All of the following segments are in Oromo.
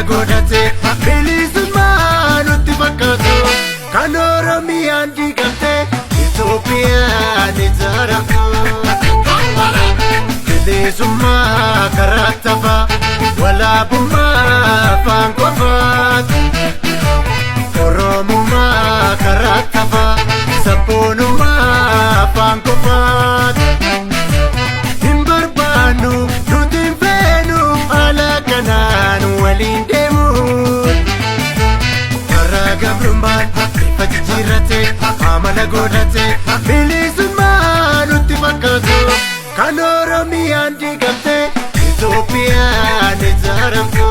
Amala godhate bilisummaa nutti fakkaatu kan Oromiyaan diigamte Itoophiyaan ijaaramtu. Bilisummaa karaa tafaa walaabummaa afaan qofaati. Oromummaa karaa tafaa sabboonummaa afaan qofaati. Hin barbaannu nuti hin feenu haala kanaan waliin deemu. Karaa gabrummaan bifa jijjiirrate amala godhate bilisummaa nutti fakkaatu kan Oromiyaan diigamte Itoophiyaan ijaaramtu.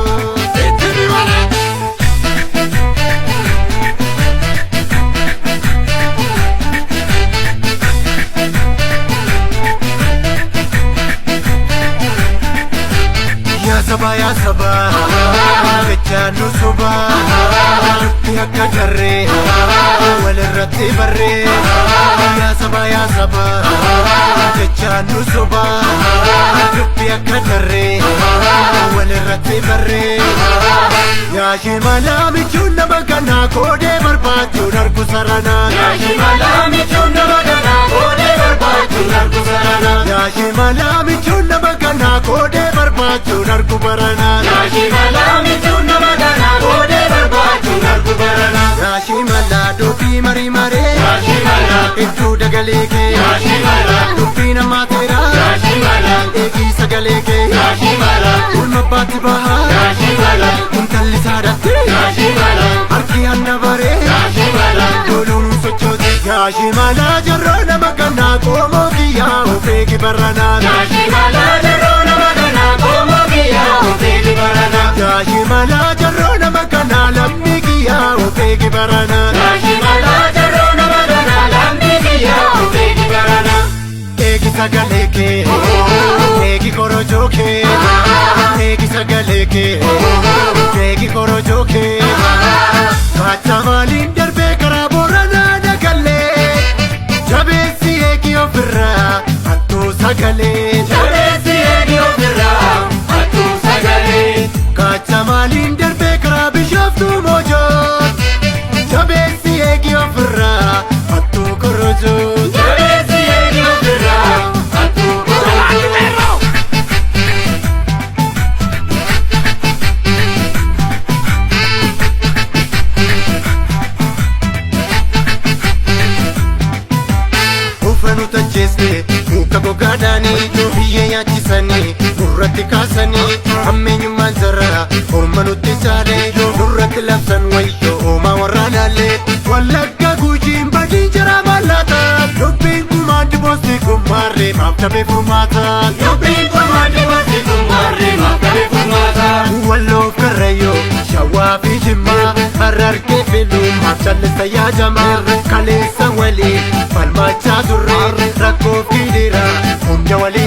Yaa saba yaa saba jechaan nu soba dubbii akka jarree walirratti barree. Yaa saba yaa saba jechaan nu soba dubbii akka jarree walirratti barree. Yaa shimalaa michuun nama kanaa koodee barbaachuun argu saranaa. Yaa shimalaa michuun nama kanaa koodee barbaachuun argu saranaa. Yaa shimalaa michuun nama kanaa koodee barbaachuun argu baranaa. Yaa shimalaa michuun nama kanaa koodee barbaachuun argu baranaa. Yaa shimalaa dubbii marii maree. Yaa shimalaa Hedduu dagalee kee. Yaa shimalaa Dubbii namaa teeraa. Yaa shimalaa Eegii sagalee kee. Yaa shimalaa Ulma abbaatti bahaa. Yaa shimalaa Intalli saadatti. Yaa shimalaa Harki hanna baree. Yaa shimalaa Loluun sochooti. Yaa shimalaa jarroo nama kanaa qoomoo kiyyaa of eegi baranaa. Yaa shimalaa jarroo nama kanaa qoomoo kiyyaa of eegi baranaa. Yaa shimalaa jarroo nama kanaa lammii kiyyaa of eegi baranaa. Yaa shimalaa jarroo nama kanaa lammii kiyyaa of eegi baranaa. Eegi sagalee kee, eegi korojoo kee, eegi sagalee kee, eegi korojoo kee. Kaachaa maaliin darbee karaa Booranaa dagallee, jabeessi eegi ofirraa hattuu sagalee. Jabeessi eegi ofirraa hattuu sagalee. Kaachaa maaliin darbee karaa Bishooftuu Moojoo, jabeessi eegi ofirraa hattuu korojoo. Jabeessi eegi ofirraa hattuu korojoo. Uffanu tajjeeste muka gogaadhaanii biyyee nyaachisanii nurratti kaasanii hammeenyummaan jaraa orma nutti caalee nurratti labsan wayyoo oomaa warraanaalee. Wallagga Gujiin badii jara mallaata dubbiin kumaan diboosti kummaarree maaf dhabee furmaata. Dubbiin kumaan diboosti kummaarree maaf dhabee furmaata. Walloof Karrayyoo Shawaa fi Jimmaa Harargee filuu maaf callisa yaajamaa kaleessa waliin falmachaa turre rakkoo fi dhiira humna waliin.